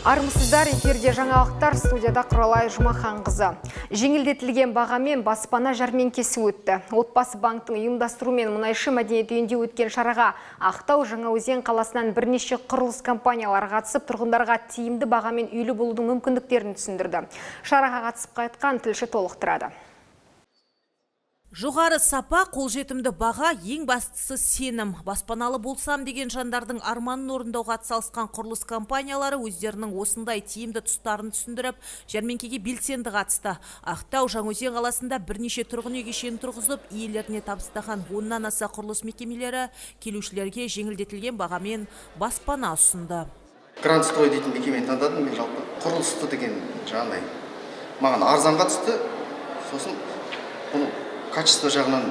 Армысыздар, эфирде жаңалықтар, студияда Құралай Жұмаханқызы. Жеңілдетілген бағамен баспана жәрмеңкесі өтті. Отбасы банктың ұйымдастыруымен Мұнайшы мәдениет үйінде өткен шараға Ақтау, Жаңаөзен қаласынан бірнеше құрылыс компаниялары қатысып, тұрғындарға тиімді бағамен үйлі болудың мүмкіндіктерін түсіндірді. Шараға қатысып қайтқан тілші толықтырады. Жоғары сапа, қолжетімді баға, ең бастысы сенім. Баспаналы болсам деген жандардың арманын орындауға атсалысқан құрылыс компаниялары өздерінің осындай тиімді тұстарын түсіндіріп, жәрмеңкеге белсенді қатысты. Ақтау, Жаңаөзен қаласында бірнеше тұрғын үй кешенін тұрғызып, иелеріне табыстаған 10-нан аса құрылыс мекемелері келушілерге жеңілдетілген бағамен баспана ұсынды. Гранд Строй дейтін мекемені таңдадым мен. Жалпы құрылысты деген жаңағыдай маған арзанға түсті, сосын бұны качество жағынан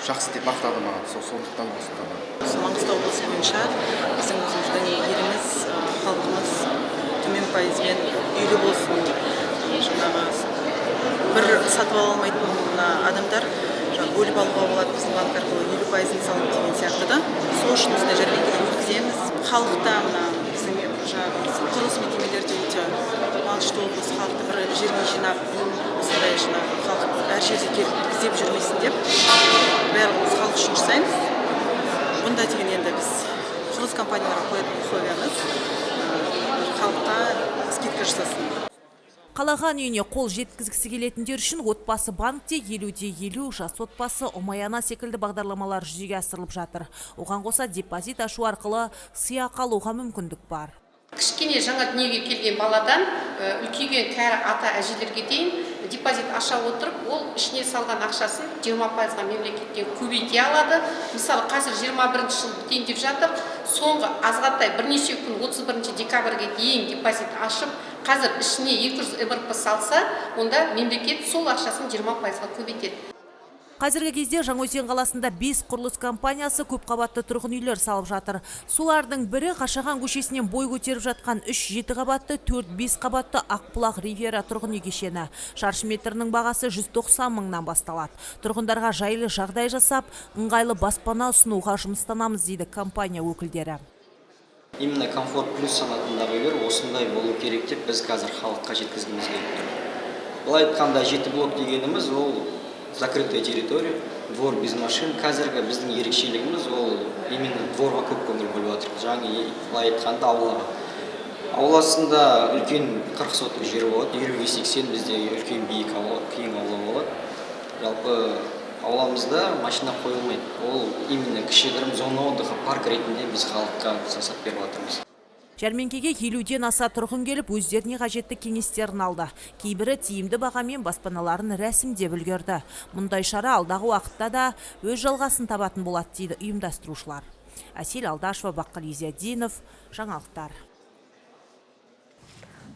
жақсы деп мақтады маған, сол сондықтан осыны таңдадым. Осы Маңғыстау облысы бойынша біздің өзіміздің еліміз, халқымыз төмен пайызбен үйлі болсын, жаңағы бір сатып ала алмайтын мына адамдар жаңағы бөліп алуға болады біздің банк арқылы, 50%-ын салып деген сияқты да. Сол үшін осындай жәрмеңкелер өткіземіз. Халық та, мына біздің жаңағы құрылыс мекемелері де өте қуанышты болып, осы халықты бір жерге жинап, осындай жаңағы халық әр жерде келіп іздеп жүрмесін деп, барлығын осы халық үшін жасаймыз. Бұнда деген енді біз құрылыс компанияларға қоятын условиямыз: халыққа скидка жасасын. Қалаған үйіне қол жеткізгісі келетіндер үшін Отбасы банкте 50 де 50, Жас отбасы, Ұмай ана секілді бағдарламалар жүзеге асырылып жатыр. Оған қоса депозит ашу арқылы сыйақы алуға мүмкіндік бар. Кішкене жаңа дүниеге келген баладан үлкейген кәрі ата әжелерге дейін депозит аша отырып, ол ішіне салған ақшасын 20%-ға мемлекеттен көбейте алады. Мысалы, қазір 21-жыл бітейін деп жатыр, соңғы азғантай бірнеше күн, 31 декабрьге дейін депозит ашып, қазір ішіне 200 МРП салса, онда мемлекет сол ақшасын 20%-ға көбейтеді. Қазіргі кезде Жаңаөзен қаласында 5 құрылыс компаниясы көпқабатты тұрғын үйлер салып жатыр. Солардың бірі Қашаған көшесінен бой көтеріп жатқан 3 жеті қабатты, 4 5 қабатты Ақбұлақ Ривьера тұрғын үй кешені. Шаршы метрінің бағасы 190 мыңнан басталады. Тұрғындарға жайлы жағдай жасап, ыңғайлы баспана ұсынуға жұмыстанамыз, дейді компания өкілдері. Именно комфорт плюс санатындағы үйлер осындай болу керек деп біз қазір халыққа жеткізгіміз келіп тұр. Былай айтқанда, жеті блок дегеніміз ол закрытая территория, двор без машин. Қазіргі біздің ерекшелігіміз ол именно дворға көп көңіл бөліп жатырмыз, яғни былай айтқанда, аулаға. Ауласында үлкен 40 соток жер болады, 50-ге 80, бізде үлкен биік аула, кең аула болады. Жалпы ауламызда машина қойылмайды, ол именно кішігірім зона отдыха, парк ретінде біз халыққа жасап беріп жатырмыз. Жәрмеңкеге 50-ден аса тұрғын келіп, өздеріне қажетті кеңестерін алды. Кейбірі тиімді бағамен баспаналарын рәсімдеп үлгерді. Мұндай шара алдағы уақытта да өз жалғасын табатын болады, дейді ұйымдастырушылар. Әсел Алдашева, Баққали Зиядинов, жаңалықтар.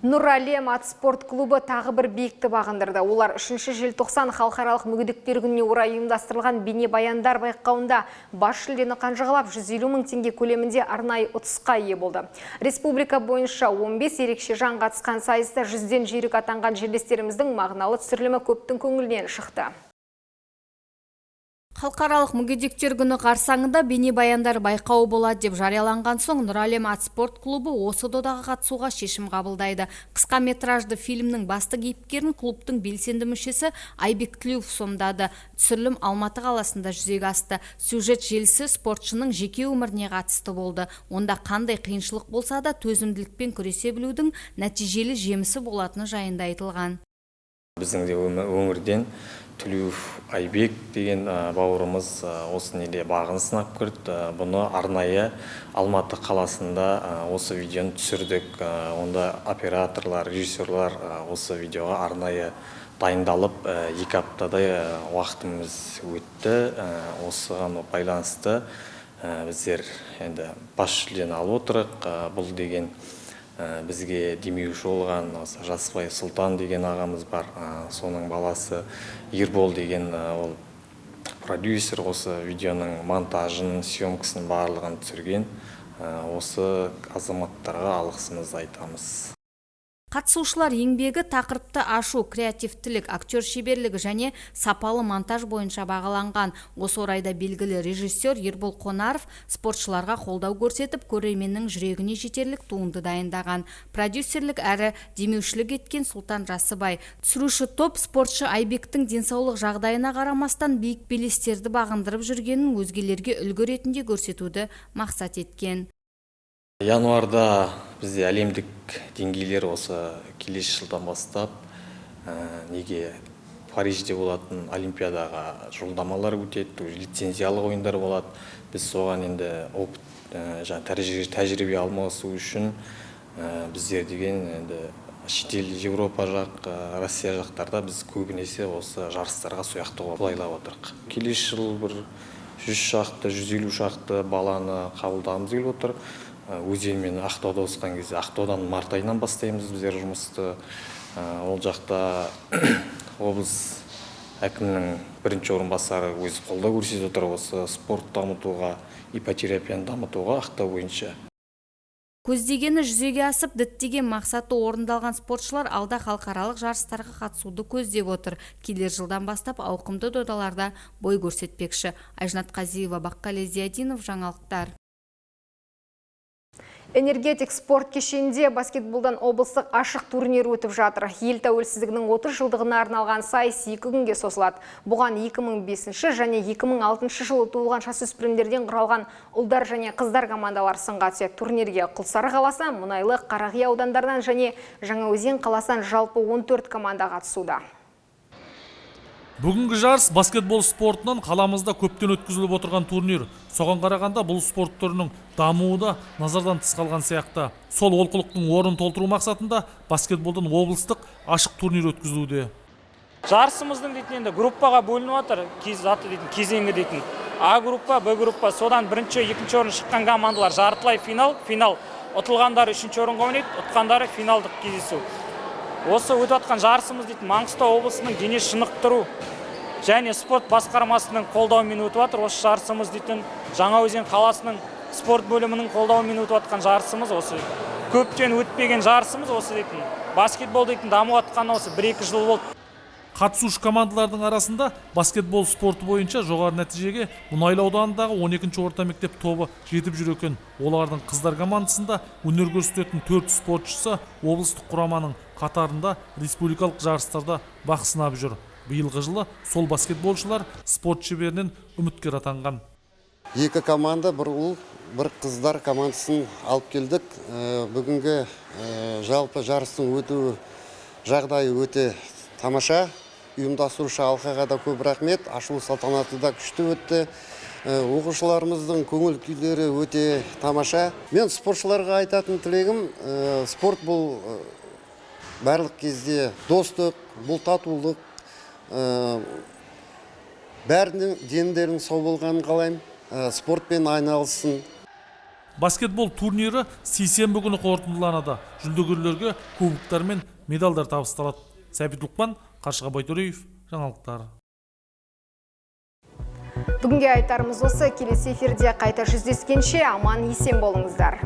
Нұрәлем ат спорт клубы тағы бір биікті бағындырды. Олар 3 желтоқсан халықаралық мүгедектер күніне орай ұйымдастырылған бейнебаяндар байқауында бас жүлдені қанжығалап, 150 мың теңге көлемінде арнайы ұтысқа ие болды. Республика бойынша 15 ерекше жан қатысқан сайыста 100-ден жүйрік атанған жерлестеріміздің мағыналы түсірілімі көптің көңілінен шықты. Халықаралық мүгедектер күні қарсаңында бейнебаяндар байқауы болады деп жарияланған соң, Нұрәлем ат спорт клубы осы додаға қатысуға шешім қабылдайды. Қысқа метражды фильмнің басты кейіпкерін клубтың белсенді мүшесі Айбек Тілеуов сомдады. Түсірілім Алматы қаласында жүзеге асты. Сюжет желісі спортшының жеке өміріне қатысты болды. Онда қандай қиыншылық болса да, төзімділікпен күресе білудің нәтижелі жемісі болатыны жайында айтылған. Біздің де өңірден Төлеуов Айбек деген бауырымыз осы неде бағын сынап көрді. Бұны арнайы Алматы қаласында осы видеоны түсірдік. Онда операторлар, режиссерлар осы видеоға арнайы дайындалып, 2 аптадай уақытымыз өтті. Осыған байланысты біздер енді бас жүлдені алып отырық. Бұл деген бізге демеуші болған осы Жасбай Сұлтан деген ағамыз бар, соның баласы Ербол деген, ол продюсер, осы видеоның монтажын, съемкасын, барлығын түсірген. Осы азаматтарға алғысымызды айтамыз. Қатысушылар еңбегі тақырыпты ашу, креативтілік, актер шеберлігі және сапалы монтаж бойынша бағаланған. Осы орайда белгілі режиссер Ербол Қонаров спортшыларға қолдау көрсетіп, көрерменнің жүрегіне жетерлік туынды дайындаған. Продюсерлік әрі демеушілік еткен Сұлтан Жасыбай. Түсіруші топ спортшы Айбектің денсаулық жағдайына қарамастан биік белестерді бағындырып жүргенін өзгелерге үлгі ретінде көрсетуді мақсат еткен. Январда бізде әлемдік деңгейлер, осы келесі жылдан бастап неге Парижде болатын олимпиадаға жолдамалар өтеді, лицензиялық ойындар болады. Біз соған енді опыт, жаңа тәжірибе алмасу үшін біздер деген енді шетел, Европа жақ, Россия жақтарда біз көбінесе осы жарыстарға сояқты қолайлап отырық. Келесі жыл бір 100 шақты, 150 шақты баланы қабылдағымыз келіп отыр. Өзен мен Ақтауда осқан кезде Ақтаудан март айынан бастаймыз біздер жұмысты. Ол жақта облыс әкімінің бірінші орынбасары өзі қолдау көрсетіп отыр осы спорт дамытуға, иппотерапияны дамытуға Ақтау бойынша. Көздегені жүзеге асып, діттеген мақсаты орындалған спортшылар алда халықаралық жарыстарға қатысуды көздеп отыр. Келер жылдан бастап ауқымды додаларда бой көрсетпекші. Айжанат Қазиева, Баққали Зиядинов, жаңалықтар. Энергетик спорт кешенінде баскетболдан облыстық ашық турнир өтіп жатыр. Ел тәуелсіздігінің 30 жылдығына арналған сайыс 2 күнге созылады. Бұған 2005 және 2006 жылы туылған жасөспірімдерден құралған ұлдар және қыздар командалары сынға түседі. Турнирге Құлсары қаласынан, Мұнайлы, Қарақия аудандарынан және Жаңаөзен қаласынан жалпы 14 команда қатысуда. Бүгінгі жарыс баскетбол спортынан қаламызда көптен өткізіліп отырған турнир. Соған қарағанда, бұл спорт түрінің дамуы да назардан тыс қалған сияқты. Сол олқылықтың орнын толтыру мақсатында баскетболдан облыстық ашық турнир өткізілуде. Жарысымыздың дейтін енді группаға бөлініп жатыр, кез заты дейтін кезеңі дейтін. А группа, Б группа, содан бірінші, екінші орын шыққан командалар жартылай финал, финал, ұтылғандары үшінші орынға ойнайды, ұтқандары финалдық кездесу. Осы өтіп жатқан жарысымыз дейтін Маңғыстау облысының дене шынықтыру және спорт басқармасының қолдауымен өтіп жатыр. Осы жарысымыз дейтін Жаңаөзен қаласының спорт бөлімінің қолдауымен өтіп жатқан жарысымыз. Осы көптен өтпеген жарысымыз. Осы дейтін баскетбол дейтін дамып жатқанына осы 1-2 жыл болды. Қатысушы командалардың арасында баскетбол спорты бойынша жоғары нәтижеге Мұнайлы ауданындағы 12 орта мектеп тобы жетіп жүр екен. Олардың қыздар командасында өнер көрсететін төрт спортшысы облыстық құраманың қатарында республикалық жарыстарда бақ сынап жүр. Биылғы жылы сол баскетболшылар спорт шеберінен үміткер атанған. Екі команда, бір ұл, бір қыздар командасын алып келдік. Бүгінгі жалпы жарыстың өту жағдайы өте тамаша. Ұйымдастырушы алқаға да көп рахмет. Ашылу салтанаты да күшті өтті. Оқушыларымыздың көңіл күйлері өте тамаша. Мен спортшыларға айтатын тілегім: спорт бұл барлық кезде достық, бұл татулық. Бәрінің дендерінің сау болғанын қалаймын, спортпен айналыссын. Баскетбол турнирі сейсенбі күні қорытындыланады. Жүлдегерлерге кубоктар мен медальдар табысталады. Сәбит Лұқпан, Қаршыға Байтөреев, жаңалықтар. Бүгінге айтарымыз осы. Келесі эфирде қайта жүздескенше аман есен болыңыздар.